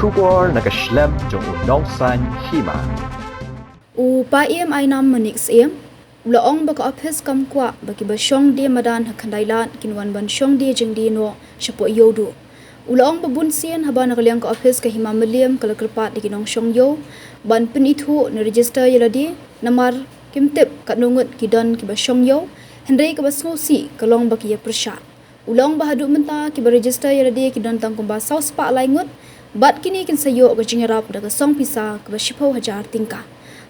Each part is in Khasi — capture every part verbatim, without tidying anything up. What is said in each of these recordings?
Khubor na ka shlem jong u Nongsaiñ Hima. U Paiem Ainam Manik Syiem u la ong ba ka ophis kam kwah ba kiba shong die madan ha Khyndai Lad kin wan ban shong die jingdie noh shapoh Ïewduh. U la ong ba bun sien haba na ka liang ka ophis ka Hima Mylliem ka la kyrpad ïa ki nongshong ïew ban pynithuh ne register ïa lade, namar kim tip katno ngut ki don kiba shong ïew, hynrei kaba sngewsih ka long ba ki ïa pyrshah. U la ong ba haduh mynta kiba register ïa lade ki don tang kumba saw spah lai ngut, bad kine kin sa ïoh ka jingïarap da ka song pisa kaba shiphew hajar tyngka.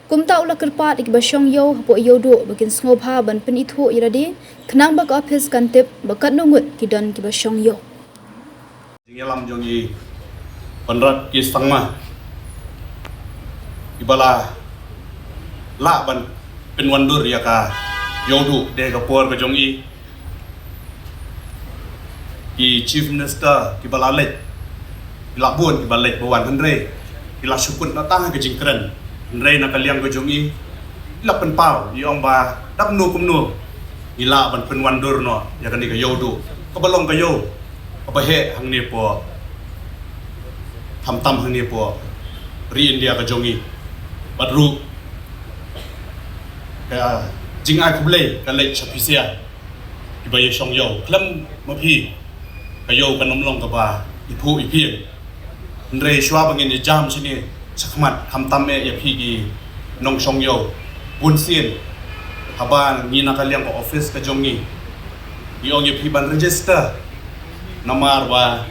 Kumta u la kyrpad ïa kiba shong ïew hapoh Ïewduh ba kin sngewbha ban pynithuh ïa lade, khnang ba ka ophis kan tip ba katno ngut ki don kiba shong ïew. Jingïalam jong i Conrad K Sangma, iba la lah ban pynwandur ïa ka Ïewduh, dei ka por ka jong i, i Chief Minister kiba la leit, i la bun kiba leit ba wan, hynrei i la shu kut na tang ka jingkren. Hynrei na ka liang ka jong i, i la pynpaw, i ong ba da kumno kumno ngi lah ban pynwandur noh ïa kane ka Ïewduh kaba long ka ïew kaba heh hangne hapoh, khamtam hangne hapoh ri India ka jong i. Bad ruh ka jingai khublei ka leit sha phi sha kiba ïa shong ïew. Khlem ma phi ka ïew kan ym long kaba iphuh iphieng. Hynrei shuwa ba ngin ïa jam shane shakhmat, khamtam eh ïa phi ki nongshong ïew, bun sien haba ngi na ka liang ka ophis ka jong ngi, ngi ong ïa phi ban register, namar ba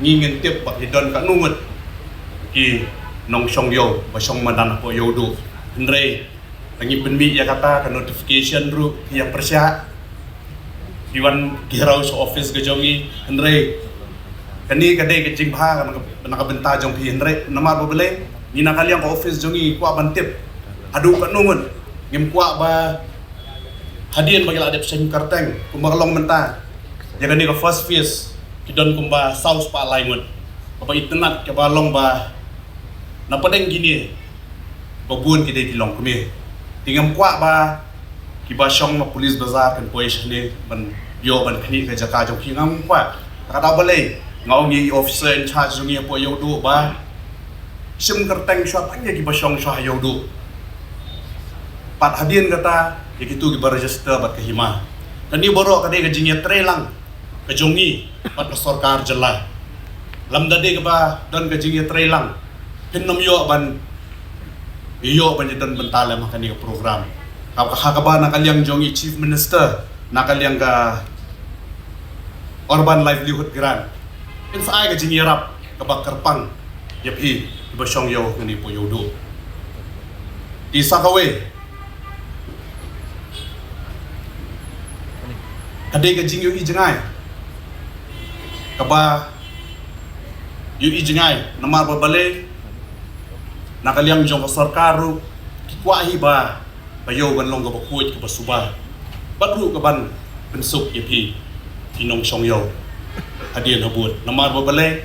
ngi ngin tip ba ki don katno ngut ki nongshong ïew ba shong madan hapoh Ïewduh. Hynrei ngi pynmih ïa kata ka notification ruh ki ïa pyrshah, ki wan ki hiraw sha ophis ka jong i. Hynrei kane ka dei ka jingbha ka na ka, na ka bynta jong phi, hynrei namar ba balei ngi na ka liang ka ophis jong i kwah ban tip haduh katno ngut. Ngim kwah ba hadien ba ki la dep shim kyrteng kumba ka long mynta ïa kane ka first phase, ki don kumba saw spah lai ngut. Kaba itynnad kaba long ba na pdeng kine ba bun ki dei ki longkmie. Te ngam kwah ba kiba shong ma Police Bazar kan poi shane ban ïoh ban khmih ka jaka jong ki, ngam kwah. Kata balei nga ong ïa i officer in charge jong ngi hapoh Ïewduh ba shim kyrteng shuwa tang ïa kiba shong shuwa ha Ïewduh. Pat hadien kata ïa kito kiba register bad ka Hima. Kane baroh ka dei ka jingïatreilang ka jong ngi bad ka sorkar jylla. Lymda dei kaba don ka jingïatreilang, phin ym ïoh ban, ïoh ban ïadon bynta lem ha kane ka program. Ka, ha kaba na ka liang jong i Chief Minister, na ka liang ka Urban Livelihood Grant, phin sa ai ka jingïarap kaba kyrpang ïa phi kiba shong ïew hangne hapoh Ïewduh. Te sa kawei, ka dei ka jingïohi jngai, kaba ïohi jngai, namar ba balei na ka liang jong ka sorkar ruh ki kwah hi ba ka ïew kan long kaba khuid kaba suba, bad ruh ka ban pynsuk ïa phi ki nongshong ïew hadien habud. Namar ba balei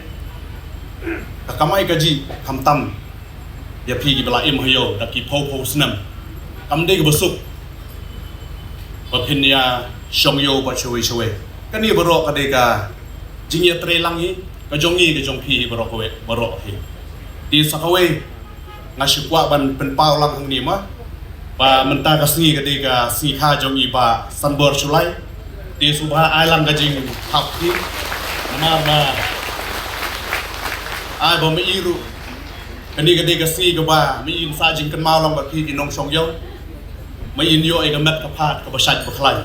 ka kamai kajih, khamtam ïa phi kiba la im ha ïew da ki phew phew snem, kam dei kaba suk ba phin ïa shong ïew bad shawei shawei. Kane baroh ka dei ka jingïatreilang hi ka jong ngi, ka jong phi hi baroh kawei, baroh hi. Te sa kawei nga shu kwah ban pynpaw lang hangne ma, ba mynta ka sngi ka dei ka sngi kha jong i Bah Sanbor Shullai. Te sngewbha ai lang ka jingthap hi, namar ba ai ba ma i ruh kane ka dei ka sngi kaba ma i in sa jingkynmaw lang bad phi ki nongshong ïew. Ma i in ïoh ïa ka met ka phad kaba shait ba khlaiñ.